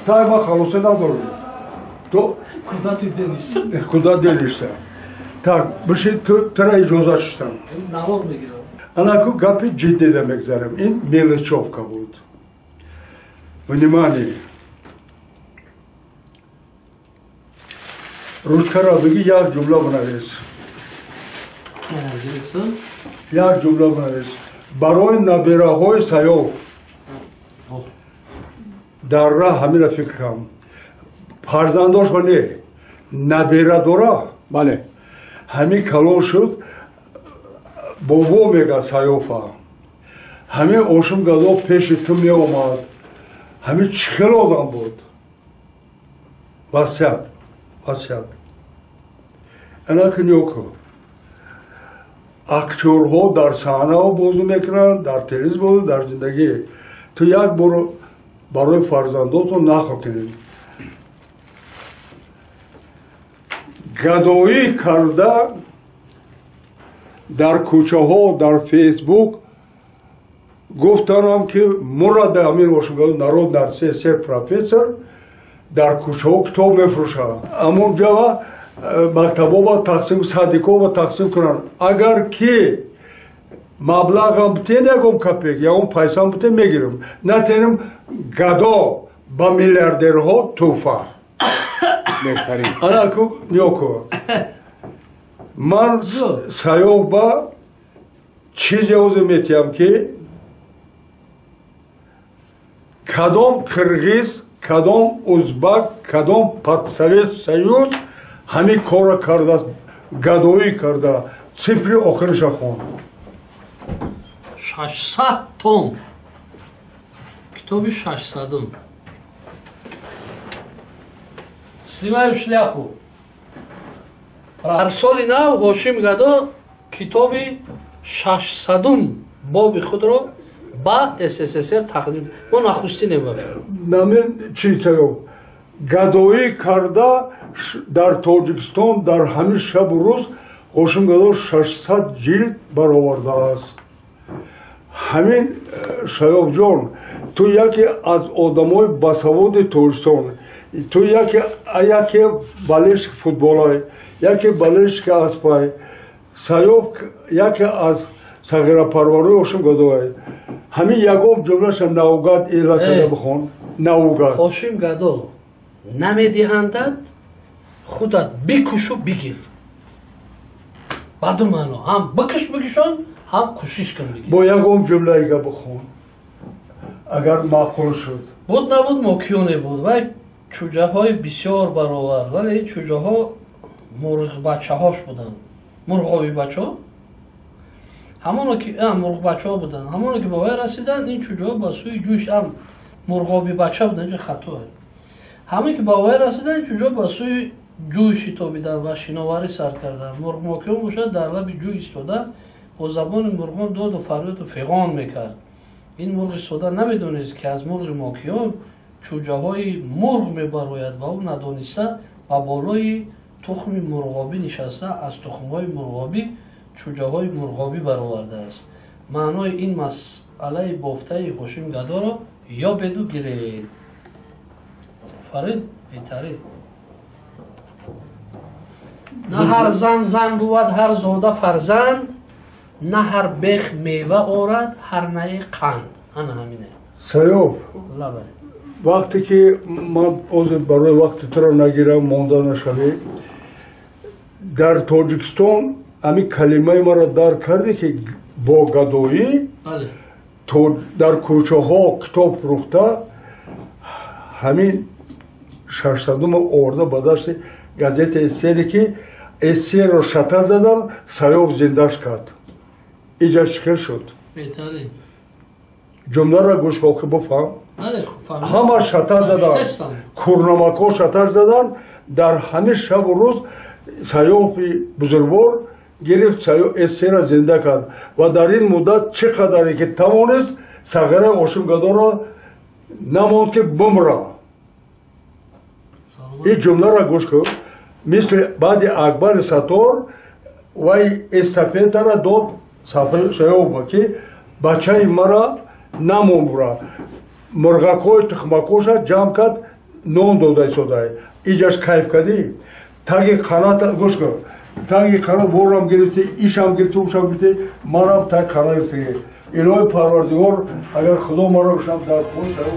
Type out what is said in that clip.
Тай ма халосе надорем. То куда ты денешься? Куда денешься? Так, биши тра иҷоза шуштам. Навор мегирам. Анаку гапи ҷиддида мегзарем. Ин мелочёвка буд. Внимание! Ручкаро бигӣ, як ҷумла бинавис. Як ҷумла бинавис. Барои набираҳои Саёф дар раҳ ҳамина фикр кам. Фарзандош ва не, набира дора. Бале. Ҳамин калон шуд, бобо мега Саёфа. Ҳамин Ошим Гадо пеши ту меомад. Ҳамин чӣ хел одам буд? Васият, васият. Анаки нёку. Актёрҳо дар саҳнаҳо бозӣ мекунанд, дар телевизор бозӣ, дар зиндагӣ. Ту як бор барои фарзандотон нақл кунед. Гадоӣ карда дар кӯчаҳо, дар Фейсбук гуфтанам, ки мурад Амир Ошим Гадо народ дар СССР профессор дар кӯчаҳо китоб мефурӯшад. Амон ҷава мактабҳо тақсим, садикҳо тақсим кунанд. Агар ки маблағам битен, ягон копек, ягон пайсам битен, мегирам. Натенам гадо ба миллиардерҳо тӯҳфа. Беҳтарин. Анаку нёку. Ман Саёф ба чизе озу метиҳам, ки кадом қирғиз, кадом узбак, кадом подсовет союз ҳамин корро кардааст, гадоӣ карда. Цифри охириша хон. 600 том. Китоби 600-ум. Снимаю шляпу. Ҳар соли нав Ҳошим Гадо китоби 600-ум боби худро ба СССР тақдим. Мо нахустинем ба фикр. Намин чӣ Саёф? Гадоӣ карда дар Тоҷикистон дар ҳамин шабу рӯз Ҳошим Гадо 600 ҷилд баровардааст. Ҳамин Саёфҷон, ту яке аз одамои басаводи Тоҷикистон, ту яке болельщик футболай, яке болельщики аспай. Саёф яке аз сағирапарварои Ҳошим Гадоай. Ҳамин ягон ҷумлаша наугад эълон карда бихон. Наугад. Ҳошим Гадо намедиҳандад, худат бикушу бигир. Ба ду маъно, ҳам бикуш бикушон, ҳам кӯшиш кун бигир. Бо ягон ҷумлаига бихон, агар маъқул шуд. Буд набуд мокиёне буд, вай чӯҷаҳои бисёр баровард, вале ин чӯҷаҳо мурғбачаҳош буданд. Мурғоби бачаҳо ҳамоно ки мурғбачаҳо буданд, ҳамоно ки ба вай расиданд, ин чӯҷаҳо ба сӯи ҷӯш ам мурғоби бача буданд, инҷа хато. Ҳамон ки ба вай расиданд, чӯҷаҳо ба сӯи ҷӯй шитобиданд ва шиноварӣ сар карданд. Мурғмокиён бошад дар лаби ҷӯй истода бо забони мурғон доду фарёду фиғон мекард. Ин мурғи сода намедонист, ки аз мурғи мокиён чӯҷаҳои мурғ мебарояд ва ӯ надониста ба болои тухми мурғобӣ нишаста аз тухмҳои мурғобӣ чӯҷаҳои мурғобӣ баровардааст. Маънои ин масъалаи бофтаи Ҳошим Гадоро ёбеду гиред. Фарид, беҳтарин. На ҳар зан зан бувад, ҳар зода фарзанд, на ҳар бех мева орад, ҳар наи қанд. Ана ҳамине. Саёф, лабай. Вақте ки ман ҳозир барои вақти туро нагирам, монда нашавӣ, дар Тоҷикистон ҳамин калимаи маро дарк кардӣ, ки бо гадоӣ дар кӯчаҳо китоб фурӯхта, ҳамин 600-ума оварда ба дасти газетаи СССР, ки СССР-ро шата задан, Саёф зиндаш кард. Иҷа чӣ хел шуд? Беҳтарин. Ҷумларо гӯш кун, бифаҳм. Ҳама шата задан, курнамакҳо шата задан, дар ҳамин шабу рӯз Саёфи бузургвор гирифт, СССР-ро зинда кард ва дар ин муддат чӣ қадаре ки тавонист, сағираи Ҳошим Гадоро намонд, ки бумра. Ин ҷумларо гӯш кун. Мисли баъди Акбари Саттор вай эстафетаро дод Саёфба, ки бачаи мара намомура. Мурғакҳои тухмакоша ҷамъ кард, нон дода истодай. Иҷаш кайф кардӣ? Таги қанат, гӯш кун, таги қанат борам гирифтӣ, ишам гирифтӣ, ушам гирифтӣ, манам таги қанат гирифтӣ. Илоҳи Парвардигор, агар Худо маро бишам дар хун сару.